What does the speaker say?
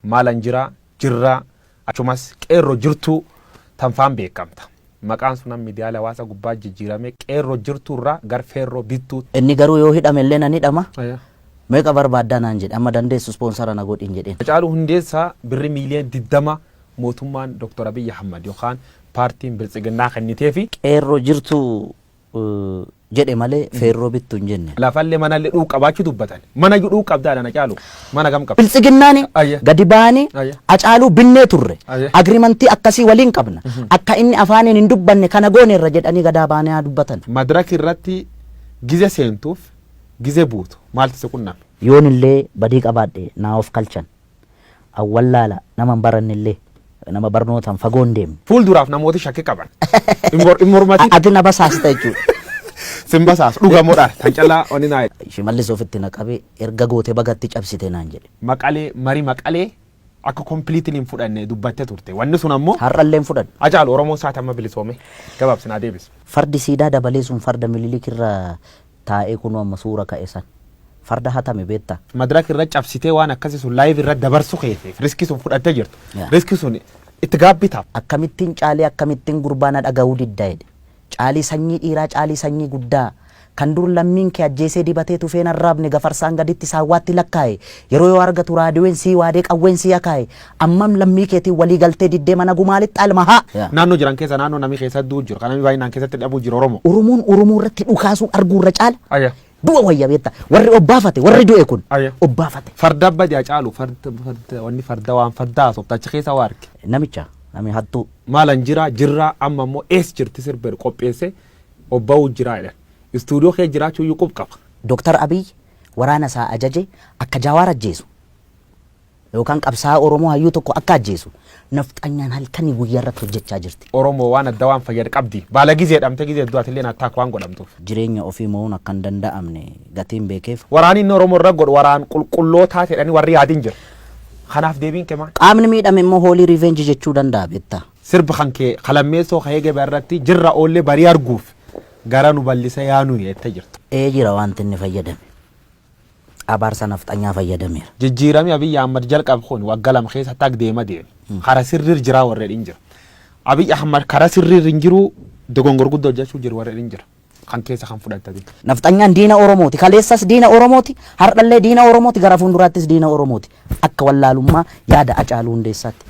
Maalan jira, jirraa, achumas Qeerroo Jirtuu tanfaan beekamta. Maqaan sun amma miidiyaalee hawaasaa gubbaa jijjiiramee Qeerroo Jirtuu irraa gar Feerroo Bittuu. Inni garuu yoo hidhame illee nan hidhama. Meeqa barbaaddaa naan jedhe. Amma dandeessu ispoonsara na godhin jedheen. Hacaaluu Hundeessaa birri miiliyoona 20 mootummaan Dr. Abiy Ahmad yookaan paartiin Biltsiginnaa kenniteefi. Qeerroo Jirtuu jedhe malee Feerroo Bittu hin jenne. Lafallee manallee dhuu qabaachuu dubbatan. Mana iyyuu dhuu qabdaa dha Hacaaluu. Mana kam qabda? Biltsiginnaani Ayya. gadi ba'anii Ayya. Hacaaluu binnee turre. Ayya. Agrimantii akkasii waliin qabna. Akka inni afaaniin hin dubbanne kana gooneerra jedhanii gadaa ba'anii haa dubbatan. Madraki irratti gize seentuuf gize buutu maaltu si qunname? Yoon illee badii qabaadhe naa of kalchan. An wallaala nama hin baranne illee nama barnootaan fagoo hin deemne. Fuulduraaf namooti shakki qaban. Hin mormatin. Ati na basaasta jechuudha. Sin basaasu dhuga moo dhara? Tan callaa wanni naa jedhe. Shimallis ofitti na qabee erga goote bagatti cabsite naan jedhe. Maqalee marii Maqalee akka completely hin fudhanne dubbatte turte. Wanni sun ammoo. Har'allee hin fudhadhu. Hacaalu Oromoon saati amma bilisoome gabaabsi naa deebisi. Fardi siidaa dabalee sun farda Mililik irra taa'ee kunoo amma suura ka'e san. Farda hatame beektaa? Madrak irra cabsitee waan akkasi sun live irra dabarsu keetiif riski sun fudhatte jirtu. Yeah. Riski sun itti gaabbitaaf. Akkamittiin Caalii akkamittiin gurbaa na dhaga'uu didda jedhe. Caalii sanyii dhiiraa Caalii sanyii guddaa kan dur lammiin kee ajjeesee dibatee tufeen arraabne gafarsaan gaditti saawwaatti lakkaa'e yeroo yoo argatu raadiyoon sii waadee qawween sii akaa'e ammam lammii keetiin walii galtee diddee mana gumaa lixxa ilma haa. Yeah. Naannoo jiran keessa naannoo namni keessa du'u jiru kan namni baay'inaan keessatti dhabuu jiru Oromoo. Oromoon Oromoo irratti dhukaasuu arguu irra caala Aya. du'a wayya beekta. Warri obbaafate warri du'e kun Aya. obbaafate. Farda badi Hacaalu farda farda wanni farda waan farda haasofta achi keessa waa arge. Namicha nami hattuu. Maalan jira jirraa amma immoo ees jirti sirba jedhu qopheesse obba'uu jiraa jedhan. Istuudiyoo kee jiraachuu iyyuu qub qaba. Doktar Abiy waraana isaa ajaje akka Jawaar ajjeesu yookaan qabsaa'aa Oromoo hayyuu tokko akka ajjeesu nafxanyaan halkanii guyyaa irratti hojjechaa jirti. Oromoo waan adda waan fayyad qabdi. Baala gizee dhamte gizee du'atillee attack waan godhamtuuf. Jireenya ofii mo'uun akka hin danda'amne gatiin beekeef. Waraanni inni Oromoo irra godhu waraan qulqullootaa jedhanii warri yaadin jira. Kanaaf deebiin kee maal? Qaamni miidhame immoo hoolii revenge jechuu danda'a beektaa. Sirba kan kee kalammeessoo ka'ee gabaa irratti jirra oollee barii arguuf gara nu ballisa yaa nuyi jettee jirta. Ee jira wanti inni fayyadame. Abaarsa nafxanyaa fayyadameera. Jijjiirami Abiy Ahmad jalqabe kun wagga 2 keessatti ag deema deeme. Kara sirriir jiraa warra jedhin jira. Abiy Ahmad kara sirriir hin jiru dogongor guddaa hojjechuu jiru warra jedhin jira. Kan keessa kan fudhattati. Nafxanyaan diina Oromooti. Kaleessas diina Oromooti. Har'allee diina Oromooti. Gara fuulduraattis diina Oromooti. Akka wallaalummaa yaada Hacaaluu Hundeessaatti.